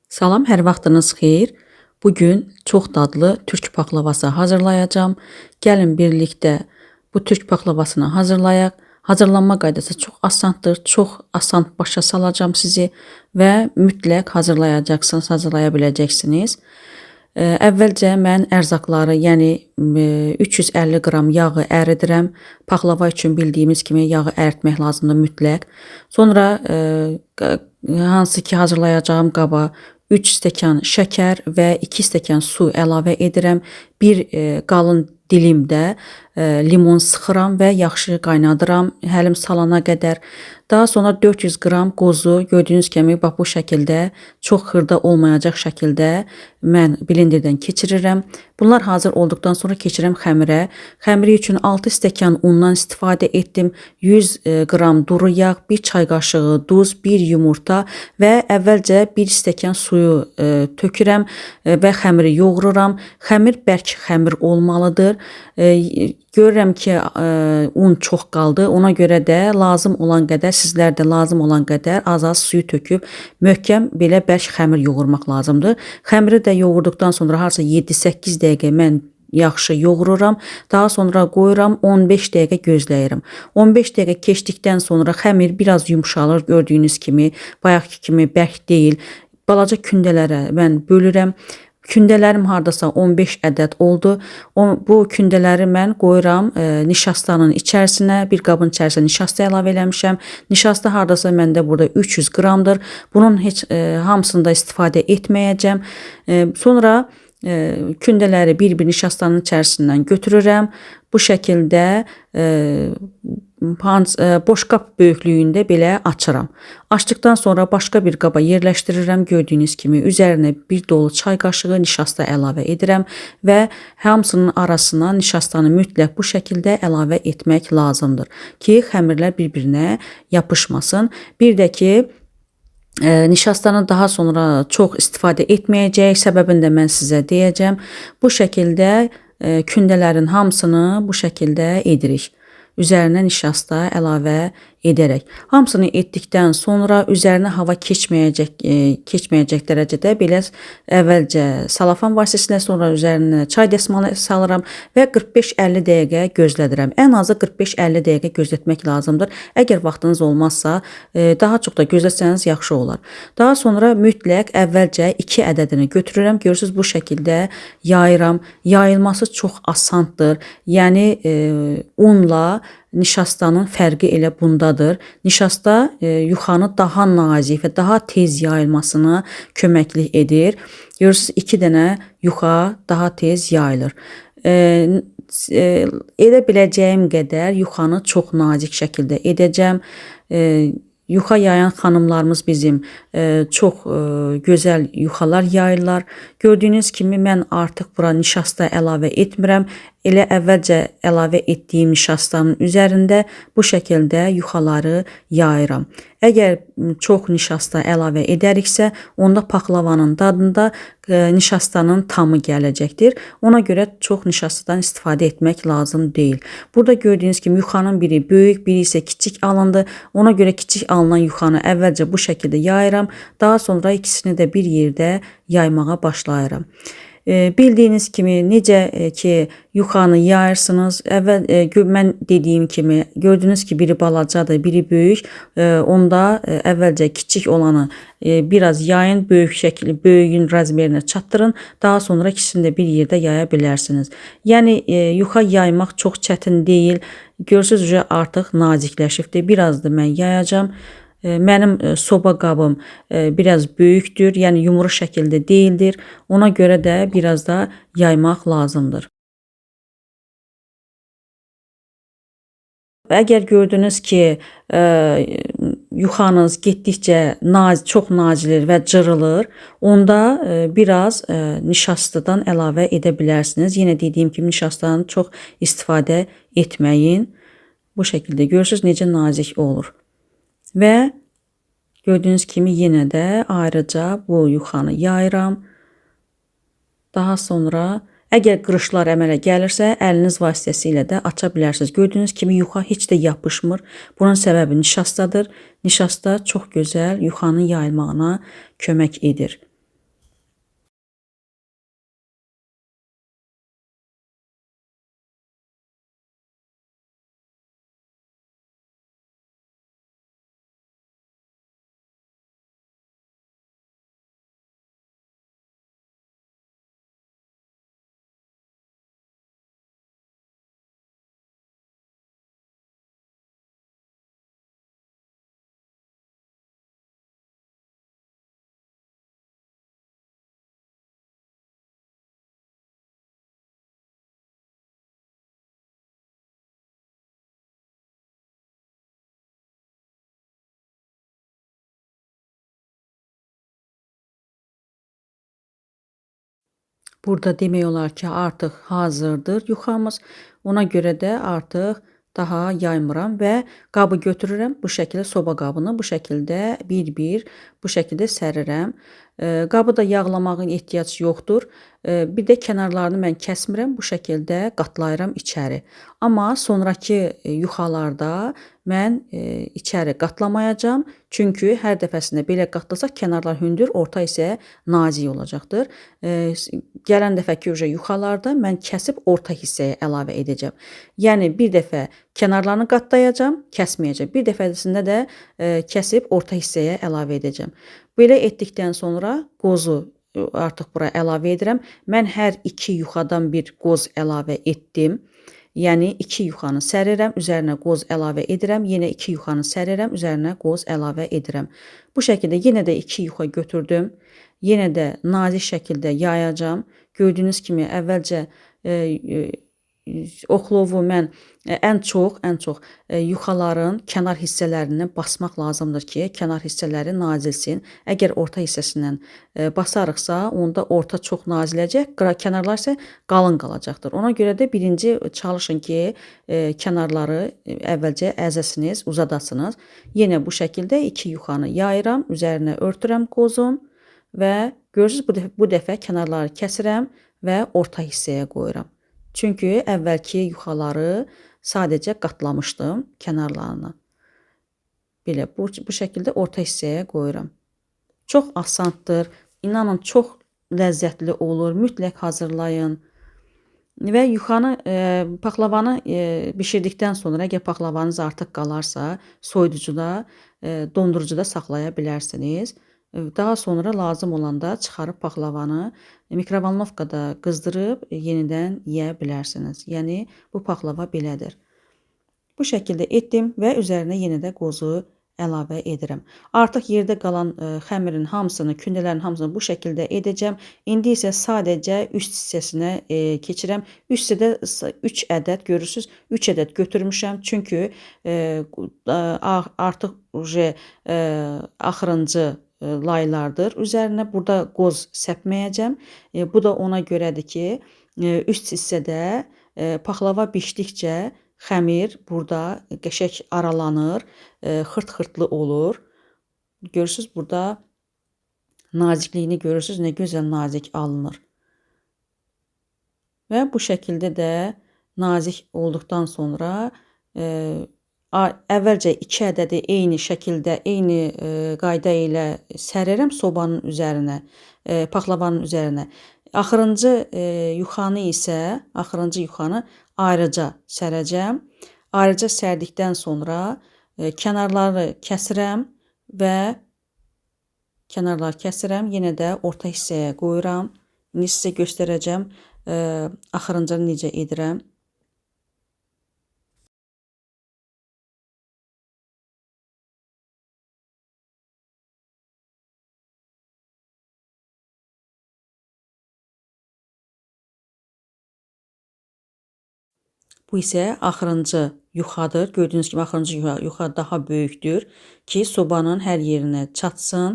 Salam, hər vaxtınız xeyir. Bugün çox dadlı türk paxlavası hazırlayacağam. Gəlin birlikdə bu türk paxlavasını hazırlayaq. Hazırlanma qaydası çox asandır. Çox asan başa salacağam sizi və mütləq hazırlayacaqsınız, hazırlaya biləcəksiniz. Əvvəlcə mən ərzaqları, yəni 350 qram yağı əridirəm. Paxlava üçün bildiyimiz kimi yağı əritmək lazımdır mütləq. Sonra hansı ki hazırlayacağım qaba 3 stəkan şəkər və 2 stəkan su əlavə edirəm. Bir qalın dilimdə limon sıxıram və yaxşı qaynadıram həlim salana qədər. Daha sonra 400 qram qozu gördüyünüz kimi bax bu şəkildə çox xırda olmayacaq şəkildə mən blenderdən keçirirəm. Bunlar hazır olduqdan sonra keçirəm xəmirə. Xəmiri üçün 6 stəkan undan istifadə etdim. 100 qram duru yağ, 1 çay qaşığı duz, 1 yumurta və əvvəlcə 1 stəkan suyu tökürəm və xəmiri yoğururam. Xəmir bərk xəmir olmalıdır. Görürəm ki, un çox qaldı. Ona görə də lazım olan qədər, sizlər də lazım olan qədər az-az suyu töküb möhkəm belə bərk xəmir yoğurmaq lazımdır. Xəmiri də yoğurduqdan sonra harasa 7-8 dəqiqə mən yaxşı yoğururam. Daha sonra qoyuram, 15 dəqiqə gözləyirəm. 15 dəqiqə keçdikdən sonra xəmir biraz yumşalır, gördüyünüz kimi, bayaqki kimi bərk deyil. Balaca kündələrə mən bölürəm. Kündələrim hardasa 15 ədəd oldu. Bu kündələri mən qoyuram nişastanın içərisinə, bir qabın içərisinə nişasta əlavə eləmişəm. Nişasta hardasa məndə burada 300 qramdır. Bunun heç hamısını da istifadə etməyəcəm. Sonra kündələri bir-bir nişastanın içərisindən götürürəm. Bu şəkildə boş qab böyüklüyündə belə açıram. Açdıqdan sonra başqa bir qaba yerləşdirirəm. Gördüyünüz kimi üzərinə bir dolu çay qaşığı nişasta əlavə edirəm və hamısının arasına nişastanı mütləq bu şəkildə əlavə etmək lazımdır ki, xəmirlər bir-birinə yapışmasın. Bir də ki, nişastanı daha sonra çox istifadə etməyəcəyik. Səbəbini də mən sizə deyəcəm. Bu şəkildə kündələrin hamısını bu şəkildə edirik. Üzərinə nişasta əlavə edərək. Hamısını etdikdən sonra üzərinə hava keçməyəcək dərəcədə belə əvvəlcə salafan vasitəsilə, sonra üzərinə çay dəsmalı salıram və 45-50 dəqiqə gözlədirəm. Ən azı 45-50 dəqiqə gözlətmək lazımdır. Əgər vaxtınız olmazsa, daha çox da gözləsəniz yaxşı olar. Daha sonra mütləq əvvəlcə 2 ədədini götürürəm. Görürsünüz, bu şəkildə yayıram. Yayılması çox asandır. Yəni unla nişastanın fərqi elə bundadır. Nişasta yuxanı daha nazik və daha tez yayılmasına köməklik edir. Görürsünüz, 2 dənə yuxa daha tez yayılır. Edə biləcəyim qədər yuxanı çox nazik şəkildə edəcəm. Yuxa yayan xanımlarımız bizim çox gözəl yuxalar yayırlar. Gördüyünüz kimi mən artıq bura nişasta əlavə etmirəm. Elə əvvəlcə əlavə etdiyim nişastanın üzərində bu şəkildə yuxaları yayıram. Əgər çox nişasta əlavə edəriksə, onda paxlavanın dadında nişastanın tamı gələcəkdir. Ona görə çox nişastadan istifadə etmək lazım deyil. Burada gördüyünüz kimi yuxanın biri böyük, biri isə kiçik alındı. Ona görə kiçik alınan yuxanı əvvəlcə bu şəkildə yayıram. Daha sonra ikisini də bir yerdə yaymağa başlayıram. Bildiyiniz kimi necə ki yuxanı yayırsınız, əvvəl mən dediyim kimi gördünüz ki biri balacadır, biri böyük. Onda əvvəlcə kiçik olanı biraz yayın, böyük şəkli, böyüyün razmerinə çatdırın. Daha sonra ikisini də bir yerdə yaya bilərsiniz. Yəni yuxa yaymaq çox çətin deyil. Görürsünüz, artıq nazikləşibdir. Biraz da mən yayacağam. Mənim soba qabım biraz böyükdür, yəni yumru şəkildə deyildir. Ona görə də biraz da yaymaq lazımdır. Əgər gördünüz ki, yuxanız getdikcə çox nazilir və cırılır, onda biraz nişastadan əlavə edə bilərsiniz. Yenə dediyim kimi nişastadan çox istifadə etməyin. Bu şəkildə görürsünüz necə nazik olur. Və gördüyünüz kimi yenə də ayrıca bu yuxanı yayıram. Daha sonra əgər qırışlar əmələ gəlirsə, əliniz vasitəsilə də aça bilərsiniz. Gördüyünüz kimi yuxa heç də yapışmır. Bunun səbəbi nişastadır. Nişasta çox gözəl yuxanın yayılmağına kömək edir. Burada demək olar ki, artıq hazırdır yuxamız. Ona görə də artıq daha yaymıram və qabı götürürəm. Bu şəkildə soba qabını bu şəkildə bir-bir bu şəkildə sərirəm. Qabı da yağlamağın ehtiyac yoxdur. Bir də kənarlarını mən kəsmirəm. Bu şəkildə qatlayıram içəri. Amma sonrakı yuxalarda mən içəri qatlamayacağam. Çünki hər dəfəsində belə qatlasaq kənarlar hündür, orta isə nazik olacaqdır. Gələn dəfəki yuxalarda mən kəsib orta hissəyə əlavə edəcəm. Yəni bir dəfə kənarlarını qatlayacağam, kəsməyəcəm. Bir dəfəsində də kəsib orta hissəyə əlavə edəcəm. Belə etdikdən sonra qozu artıq bura əlavə edirəm. Mən hər iki yuxadan bir qoz əlavə etdim. Yəni 2 yuxanı sərirəm, üzərinə qoz əlavə edirəm. Yenə 2 yuxanı sərirəm, üzərinə qoz əlavə edirəm. Bu şəkildə yenə də 2 yuxa götürdüm. Yenə də nazik şəkildə yayacağam. Gördüyünüz kimi əvvəlcə oxlovu mən ən çox yuxaların kənar hissələrindən basmaq lazımdır ki, kənar hissələri nazilsin. Əgər orta hissəsindən basarıqsa, onda orta çox naziləcək, kənarlar isə qalın qalacaqdır. Ona görə də birinci çalışın ki, kənarları əvvəlcə əzəsiniz, uzadasınız. Yenə bu şəkildə 2 yuxanı yayıram, üzərinə örtürəm qozun və görürsünüz bu dəfə kənarları kəsirəm və orta hissəyə qoyuram. Çünki əvvəlki yuxaları sadəcə qatlamışdım kənarlarına. Belə bu şəkildə orta hissəyə qoyuram. Çox asandır. İnanın çox ləzzətli olur. Mütləq hazırlayın. Və yuxanı, paxlavanı bişirdikdən sonra əgər paxlavanız artıq qalarsa, soyuducuda, dondurucuda saxlaya bilərsiniz. Daha sonra lazım olanda çıxarıb paxlavanı mikrovolnovkada qızdırıb yenidən yeyə bilərsiniz. Yəni bu paxlava belədir. Bu şəkildə etdim və üzərinə yenə də qozu əlavə edirəm. Artıq yerdə qalan xəmirin hamısını, kündələrin hamısını bu şəkildə edəcəm. İndi isə sadəcə üst hissəsinə keçirəm. Üst hissədə 3 ədəd görürsünüz, 3 ədəd götürmüşəm. Çünki artıq axırıncı laylardır. Üzərinə burada qoz səpməyəcəm. Bu da ona görədir ki, üst hissədə paxlava bişdikcə xəmir burada qəşəng aralanır, xırt-xırtlı olur. Görürsünüz, burada nazikliyini görürsünüz, nə gözəl nazik alınır. Və bu şəkildə də nazik olduqdan sonra əvvəlcə 2 ədədi eyni şəkildə, eyni qayda ilə sərirəm sobanın üzərinə, paxlavanın üzərinə. Axırıncı yuxanı isə, axırıncı yuxanı ayrıca sərəcəm. Ayrıca sərdikdən sonra kənarları kəsirəm və kənarları kəsirəm. Yenə də orta hissəyə qoyuram. İndi sizə göstərəcəm axırıncını necə edirəm. Bu isə axırıncı yuxadır. Gördüyünüz kimi axırıncı yuxa daha böyükdür ki, sobanın hər yerinə çatsın.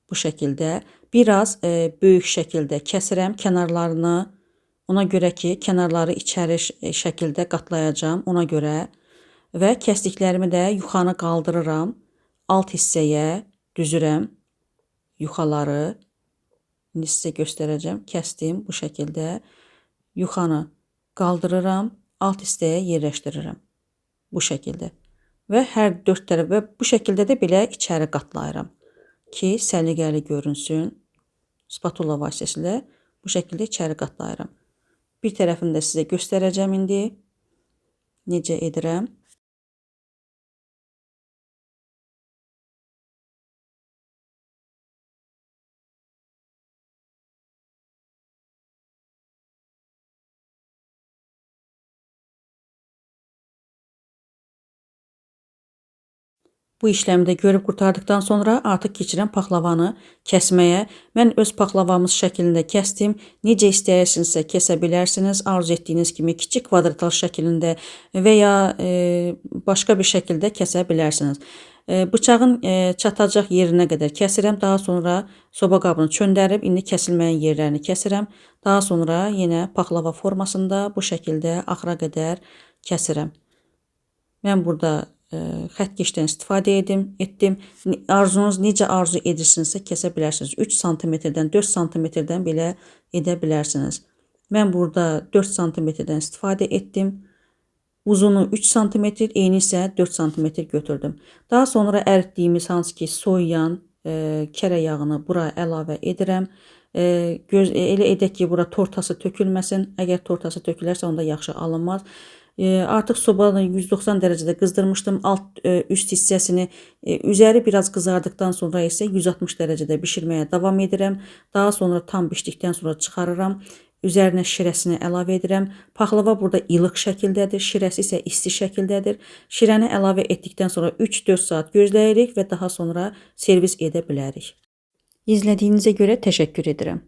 Bu şəkildə biraz böyük şəkildə kəsirəm kənarlarını. Ona görə ki, kənarları içəri şəkildə qatlayacağam. Ona görə və kəsdiklərimi də yuxanı qaldırıram. Alt hissəyə düzürəm yuxaları. İndi sizə göstərəcəm. Kəsdim bu şəkildə. Yuxanı qaldırıram. Alt hissəyə yerləşdirirəm. Bu şəkildə. Və hər dörd tərəfə bu şəkildə də belə içəri qatlayıram ki, səliqəli görünsün. Spatula vasitəsilə bu şəkildə içəri qatlayıram. Bir tərəfini də sizə göstərəcəm indi. Necə edirəm. Bu işləmi də görüb qurtardıqdan sonra artıq keçirəm paxlavanı kəsməyə. Mən öz paxlavamız şəklində kəsdim. Necə istəyirsinizsə kəsə bilərsiniz. Arzu etdiyiniz kimi kiçik kvadratlar şəklində və ya başqa bir şəkildə kəsə bilərsiniz. Bıçağın çatacaq yerinə qədər kəsirəm. Daha sonra soba qabını çöndərib indi kəsilməyən yerlərini kəsirəm. Daha sonra yenə paxlava formasında bu şəkildə axıra qədər kəsirəm. Mən burada xəttkeşdən istifadə etdim. Arzunuz necə arzu edirsinizsə kəsə bilərsiniz. 3 sm-dən 4 sm-dən belə edə bilərsiniz. Mən burada 4 sm-dən istifadə etdim. Uzunu 3 sm, eni isə 4 sm götürdüm. Daha sonra əritdiyimiz hansı ki soyuyan kərə yağını bura əlavə edirəm. Elə edək ki, bura tortası tökülməsin. Əgər tortası tökülərsə onda yaxşı alınmaz. Artıq sobanı 190 dərəcədə qızdırmışdım. Alt üst hissəsini üzəri biraz qızardıqdan sonra isə 160 dərəcədə bişirməyə davam edirəm. Daha sonra tam bişdikdən sonra çıxarıram. Üzərinə şirəsini əlavə edirəm. Paxlava burada ilıq şəkildədir, şirəsi isə isti şəkildədir. Şirəni əlavə etdikdən sonra 3-4 saat gözləyirik və daha sonra servis edə bilərik. İzlədiyinizə görə təşəkkür edirəm.